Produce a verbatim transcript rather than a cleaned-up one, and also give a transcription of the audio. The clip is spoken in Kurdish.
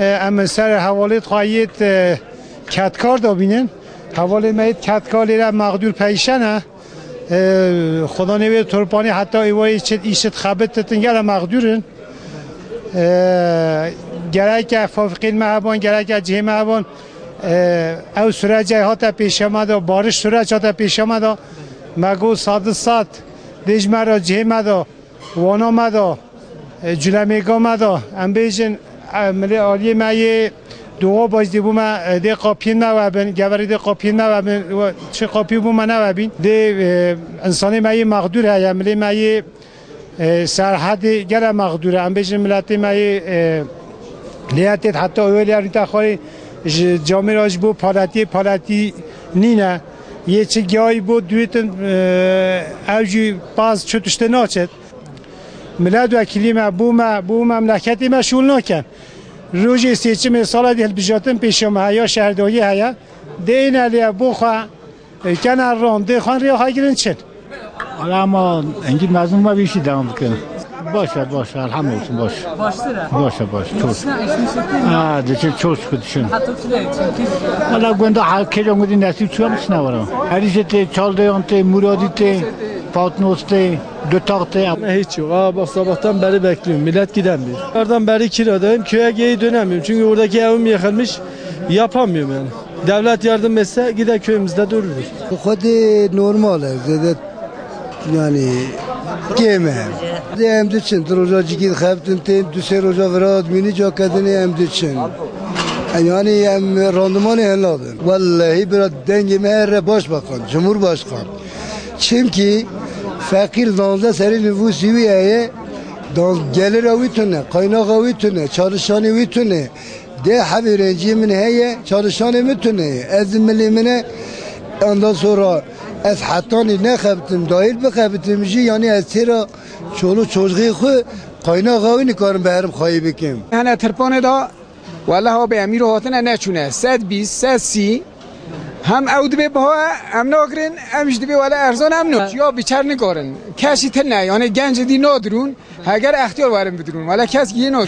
Em ser hevalêt xwe yêt, e, kedkar da bînin. Hevalê me yêt kedkar lêre mexdûr peyşe ne. E, Xudanê wê turpanî heta êvarê çit îşit xebit titin gele mexdûr in. E, gereke fafiqên me hebon, gereke cihê me hebon. E, ew sürecê hate pêşiya me de, barış süreç hate pêşiya me de. Me got sadi sat dê ji me re cihê me de. Wana me da, e, culemêga me da, em bêjin, e, milê aliyê me yê Doğu Bajî bû me, e, dê qapiyên me webin, geverî dê qapiyên me webin, we çi qapî bû me newebîn. Dê, e, insanê me yê mexdûr heye, milê me yê, e, serhedê gele mexdûr e. Em bêjin miletê me yê, e, lê têt heta ewê lê rîta xwarê ji camêra ji bo paletiyê paletî nîne. Yê çi giyayî bo dûtin, e, ew jî paz çi tiştê naçet. Milet wekîlî me, bû me, bû memleketê me şûl nakin. Rojê seçimê sala dê hilbijartin pêşiya me heye, şeherdayî heye. Dê êne lê bo xwe, e, kene ron, dê xwe rêya xwe girin çin. Wala ama engî mezin me vîşî devam bikin. Baş e, baş e, elhamdülillah baş. Baştir e. Baş e, baş, çok. Dişine eşmişe Ha, dişin çok şükür dişin. Hatta çile için. Wala gunda ha, kêja gundî nesîb çuwa biçine were. Herîsê tê, Çaldêyan tê, Muradî tê, Patnos tê, Dutax tê. Ne, hiç yok. Aa, bak, sabahtan beri bekliyorum. Millet gidemiyor. Oradan beri kiradayım. Köye geri dönemiyorum. Çünkü oradaki evim yıkılmış. Yapamıyorum yani. Devlet yardım etse gider köyümüzde dururuz. Xwedê normal e. Zêde Yani kêm e. Em diçin, du roja cikî dixebtin tên, du sê roja vira mînî cakedinê em diçin. Yani em randimanê hel nadin. Wellehî bira dengê me here başbakan, cumhurbaşkan. Çimkî feqîr danzdeh serî nüfusî wî heye, dan-, gelira wî tune, kaynaxa wî tune, çalışanê wî tune. Dê hevêrenciyê min heye, çalışanê min tune ye. Ez milê min e, ondan sonra ez hetanî nexebitim, dahil bixebitim jî, yani ez têra çolû çocxê xwe qaynaxa wî nikarim bi herim xwayî bikim. Hene tirpanê da, wele ha be emîro hatine neçûne. Sed bîst, sed sî, hem ew dibê biha, em nagirin, em jî dibê wele erzan em no. Ya biçer nikarin. Kesî tine, yani gencê dî nadirûn, heger extiyar werin bidirûn. Wele kes yê no.